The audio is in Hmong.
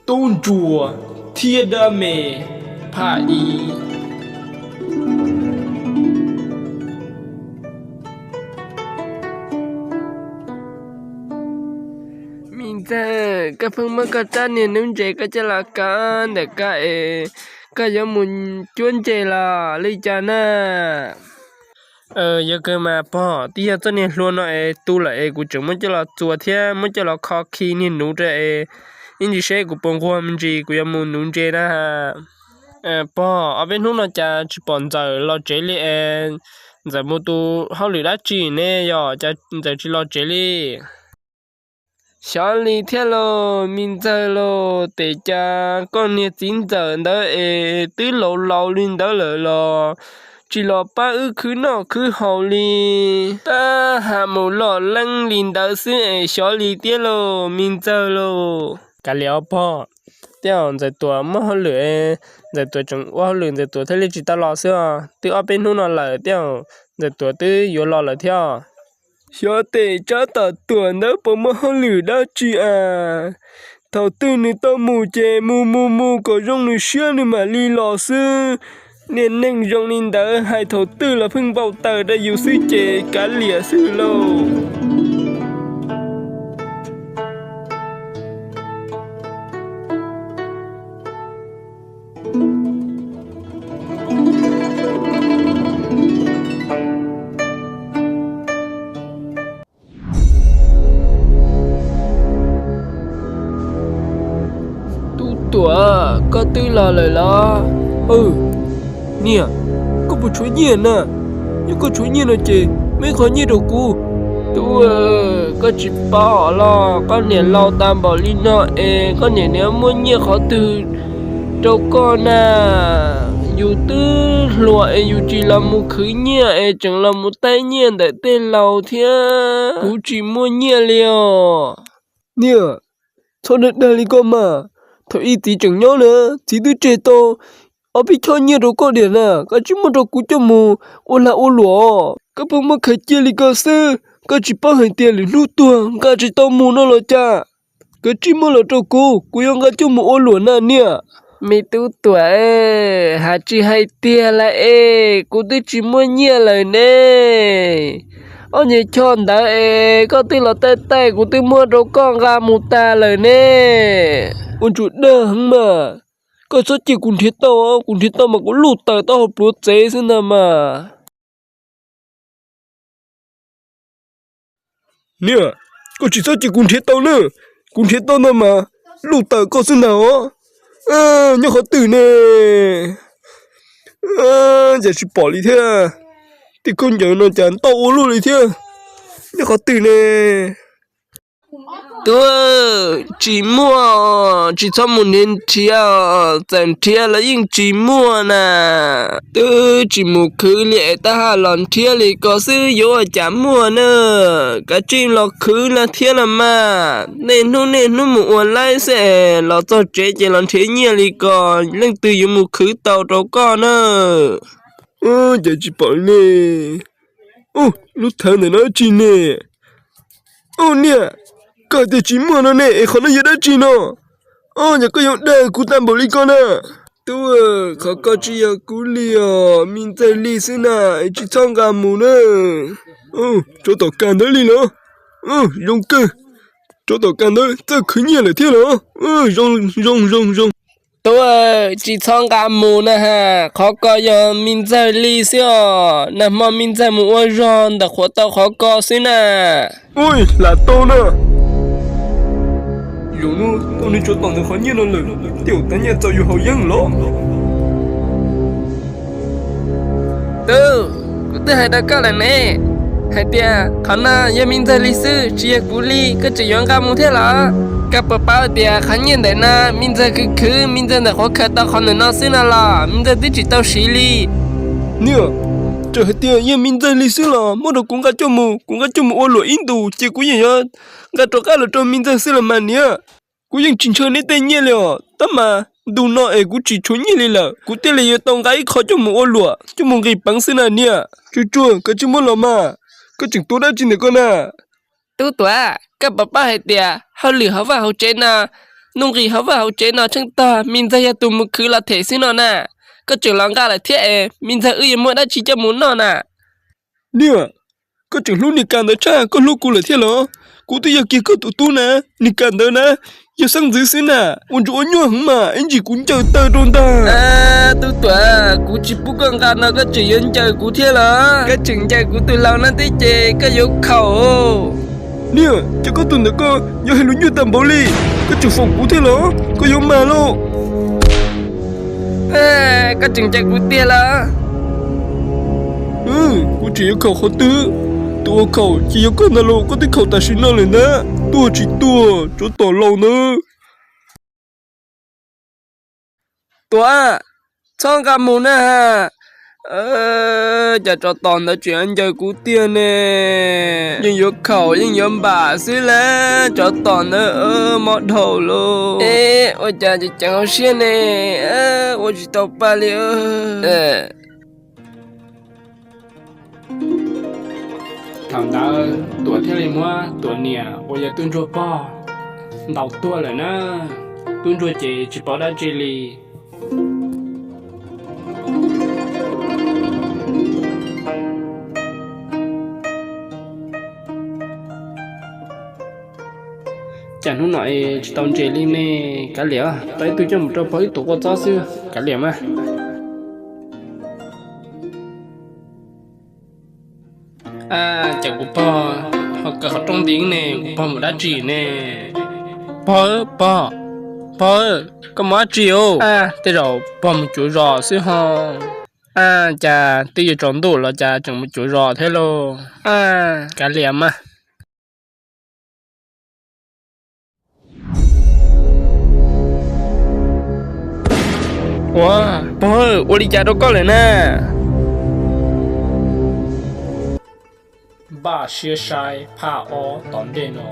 Tub ntsuag thiab dab me phaj ib. Me ntxawg, koj pheej muab koj rab niag hnub ntses koj coj los kaw ntawm koj es koj yuav mus cuab ntses los li cas na? Yog kawg mas pog, twb yog txoj niag hlua no es tu lawm es kuv tseem muab coj los txuas thiab muab coj los kho khi niag nuv rau es ib ntsis seb kuv puas nquag me ntsis kuv yuav mus nuv ntses na. Pog, ob peb hnub no cas tsis pom ntxawm los tsev li es ntxawm mus tus hauj lwm dab tsi ne yog cas ntxawm tsis los tsev li? Xyov li thiab lauj me ntxawg lauj, tes cas koj niag txiv ntxawm ntawd es twb laus laus li ntawd lawm los tsis los pab wb khwv noj khwv haus li, tab ham mus loj leeb li ntawd xwb es xyov li thiab lauj me ntxawg lauj. Kav liam os pog, tej zaum Ntxawm Tuam muaj hauj lwm, Ntxawm Tuam tseem ua hauj lwm Ntxawm Tuam thiaj li tsis tau los xwb os, twb ob peb hnub no lawm tej zaum Ntxawm Tuam twb yuav los lawm thiab. Xyov tes Tsab Tam Tuam ntawd puas muaj hauj lwm dab tsi as. Thaum twg nws tau mus ces mus mus mus kom zoo nws siab nws mam li los xwb. Niag neeg zoo li ntawd hais thaum twg los pheej npau taws rau yus xwb ces kav liam xwb lauj. Tub Tuam, koj twb los lawm los? Niam, koj puas tshuav nyiaj na? Yog koj tshuav nyiaj no ces muab ib qho nyiaj rau kuv. Tub, koj tsis paub los koj niam laus tas npaum li no es koj niam nws muaj nyiaj qhov twg rau koj na? Yus twb hluas es yus tsis los mus khwv nyiaj es tseem los mus taij nyiaj ntawm tej laus thiab. Kuv tsis muaj nyiaj li os. Niam, txhob dag dag li koj mas. Thaum ub txiv tseem nyob na, txiv twb tseg tau ob peb choj nyiaj rau koj diam na, koj tsis muab rau kuv coj mus ua lag ua luam. Koj pheej muab khaws cia li koj xwb, koj tsis paub hais tias lwm hnub tuag nqa tsis tau mus no los cas? Koj tsis muab los rau kuv, kuv yuav nqa coj mus ua luam na niam. Me Tub Tuam, hais tsis hais tiag lawm es kuv twb tsis muaj nyiaj lawm ne. Ob nyuag choj ntawd es koj twb los taij taij kuv twb muab rau koj nqa mus tag lawm ne. Ua ntsuag dag heev mas, koj txhob cia kuv nrhiav tau, kuv nrhiav tau mas kuv luj tawm taub hau pluav txev xwb ntag mas. Niam, koj tsis txhob cia kuv nrhiav tau na, kuv nrhiav tau ntag mas luj tawm koj xwb ntag os. Nyob qhov twg ne? Cas tsis pom li thiab? Tej khaub ncaws no cas ntau ua luaj li thiab? Nyob qhov twg ne? Tub, tsis muaj, tsis txhob mus nrhiav nrhiav, txawm nrhiav los yeej tsis muaj na. Twb tsis mus khwv li es tab ham los nrhiav li ko xwb yuav ua cas muaj na. Kav tsij los khwv no thiab los mas, niaj hnub niaj hnub mus ua laib xwb es los txog tsev ces los nrhiav nyiaj li ko, leej twg yuav mus khwv tau rau koj na. Cas tsis pom ne? Ub, lub thawv ntawm no dab tsi ne? Ub niam, koj tias tsis muaj no ne es qhov no yog dab tsi no? Ub, yog koj yuav dag kuv tag npaum li ko na. Tub, qhov ko tsis yog kuv li os, me ntxawg li xwb na, tsis txhob nqa mus na. Tsov tom kag ntawd li los? Zoo kawg, tsov tom kag ntawd txawj khwv nyiaj lawm thiab los? Zoo zoo zoo zoo. Tub, tsis txhob nqa mus na ha, qhov ko yog me ntxawg li xwb os, nag hmo me ntxawg mus ua zog ntawm qhuav tau qhov ko xwb na. Ub, lam tau na. Yus hnub tau nws tsov tom ntawm qhov nyiaj no lawm, tej zaum tag nyiaj txaus yus haus yeeb los. Tub, kuv twb hais rau koj lawm ne, hais tias qhov no yog me ntxawg li xwb, tsis yog kuv li, koj tseem yuav nqa mus thiab los? Koj puas paub tias qhov nyiaj ntawm no me ntxawg khwv khwv, me ntxawg ntawm qhuav khaws tau qhov ntawm no xwb no los me ntxawg twb tsis tau siv li. Niam, txawm hais tias yog me ntxawg li xwb los muab rau kuv nqa coj mus, kuv nqa coj mus ua luam ib ntus ces kuv yeej yuav nqa rov qab los rau me ntxawg xwb los mas niam. Kuv yeej tsis ntshaw neb tej nyiaj li os, tab mas ntu no es kuv tsis tshuav nyiaj li lawm, kuv thiaj li yuav tau nqa ib qho coj mus ua luam, coj mus nqis peev xwb na niam. Tsuag tsuag, koj tsis muab los mas, koj tseem tuav dab tsi ntawm koj na? Tub Tuam, koj puas paub hais tias hauj lwm hauv vaj hauv tsev no Nuj nqis hauv vaj hauv tsev no tsheej tog, me ntxawg yog tus mus khwv los them xwb no na. Koj tseem los nqa lawm thiab es me ntxawg wb yuav muaj dab tsi coj mus noj na? Niam, koj tseem hlub niag Kas ntawd tshaj koj hlub kuv lawm thiab los? Kuv twb yog kiag koj tus tub na, niag Kas ntawd na yog xeeb ntxwv xwb na, ua ntsuag ua nyuaj heev mas ib ntsis kuv ncaws taw rau ntag. Tub Tuam, kuv tsis pub koj nqa no koj tseem yuav ncaws kuv thiab los? Koj tseem ncaws kuv tus laus no thiab ces koj yuav khaum. Niam, cas koj tus ntawm koj yuav hais lus nyuaj tag npaum li, koj tseem foom kuv thiab los? Koj yuav mag lauj. Koj tseem ncaws kuv tiag los? Kuv tseem yuav khaum qhov twg? Tus uas khaum ces yog koj ntag lauj, koj twb khaum tam sim no lawm ntag, tuag tsis tuag tsov tom laus ntawd. Tuam, txhob nqa mus na. Cas tsov tom ntawd tseem ncaws kuv tiag ne? Yeej yuav khaum yeej yuav npam xwb las, tsov tom ntawd mob dhau lauj. Ua cas ceev hauv siab ne, ua tsis tau pa li. Thaum ntawd Tuam thiaj li muab Tuam niam uas yog Tub Ntsuag pog ntaus tuag lawm na. Tub Ntsuag ces tsis paub dab tsi li. Cas hnub no es tsis tau ntses li ne? Kav liam, tau ib tug coj mus rau pog wb tuav kua txob xwb, kav liam mas. Cas kuv pog ho kaw qhov rooj nti ne, kuv pog mus dab tsi ne? Pog, pog, pog, koj mus dab tsi os? Tej zaum pog mus cuav zos xwb ho. Cas twb yuav tsaus ntuj los cas tseem mus cuav zos thiab lauj? Kav liam mas. Ua, pog, ua li cas rau koj lawm na? Npaj siab saib phaj ob tom ntej no.